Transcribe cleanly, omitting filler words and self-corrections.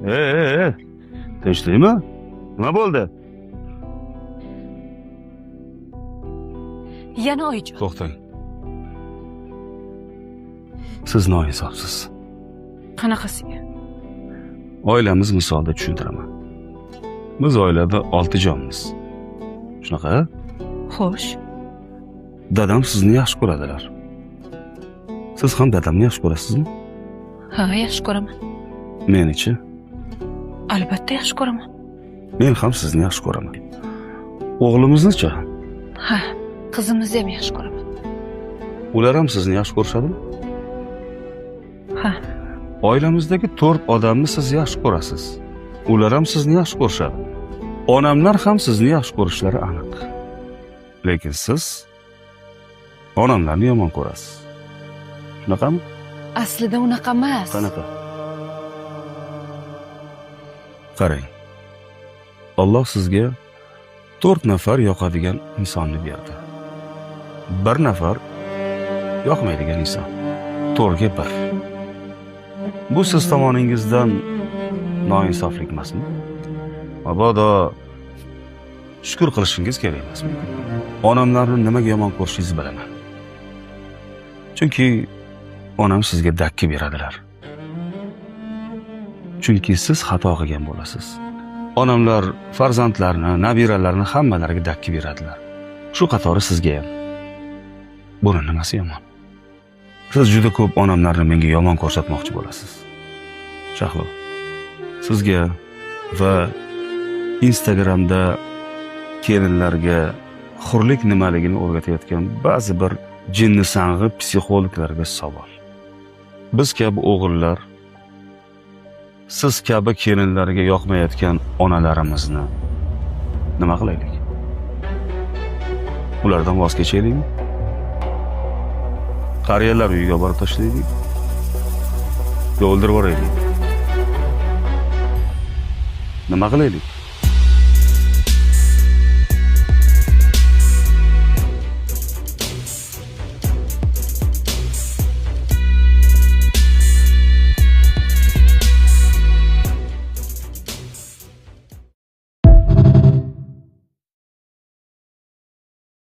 E, tinchlikmi? Nima bo'ldi? Yana oyijon. To'xtang. Siz noinsofsiz. Qanaqasiga? Oilamiz misolida tushuntiraman. Biz oilada 6 jonmiz. Shunaqa? Xo'sh, Dadam sizni yaxshi ko'radilar. Siz ham dadamni yaxshi ko'rasizmi? ha, yaxshi ko'raman. Menichi? Albatta yaxshi ko'raman. Men ham sizni yaxshi ko'raman. O'g'limizni-chi? Ha, qizimizni ham yaxshi ko'raman. Ular ham sizni yaxshi ko'rishadimi? Ha, Oilamizdagi 4 odamni siz yaxshi ko'rasiz. Ular ham sizni yaxshi ko'rishadi. Onamlar ham sizni yaxshi ko'rishlari aniq. Lekin siz onamlarni yomon ko'rasiz. Shunaqami? Aslida unaqa emas. Qanaqa? Qarang. Alloh sizga 4 nafar yoqadigan insonni berdi. Bir nafar yoqmaydigan inson. 4ga 1. Bu siz tomoningizdan noinsoflik emasmi? Mabodo shukr qilishingiz kerak emasmi? Onamlarni nimaga yomon ko'rishingizni bilaman. Chunki onam sizga dakki beradilar. Chunki siz xato qilgan bo'lasiz. Onamlar farzandlarini, nabiralarini hammalariga dakki beradilar. Shu qatori sizga ham. Buni nimasi yomon? Siz juda ko'p onamlarni menga yomon ko'rsatmoqchi bo'lasiz. Shahlo, sizga va Instagramda kelinlarga hurlik nimaligini o'rgatayotgan ba'zi bir jinni sang'i psixologlarga savol. Biz kabi o'g'illar siz kabi kelinlarga yoqmayotgan onalarimizni nima qilaylik? Ulardan voz kechaylikmi? Qariyalar uyiga borib tashlaylik? Yo o'ldirib yuboraylik? Nima qilaylik?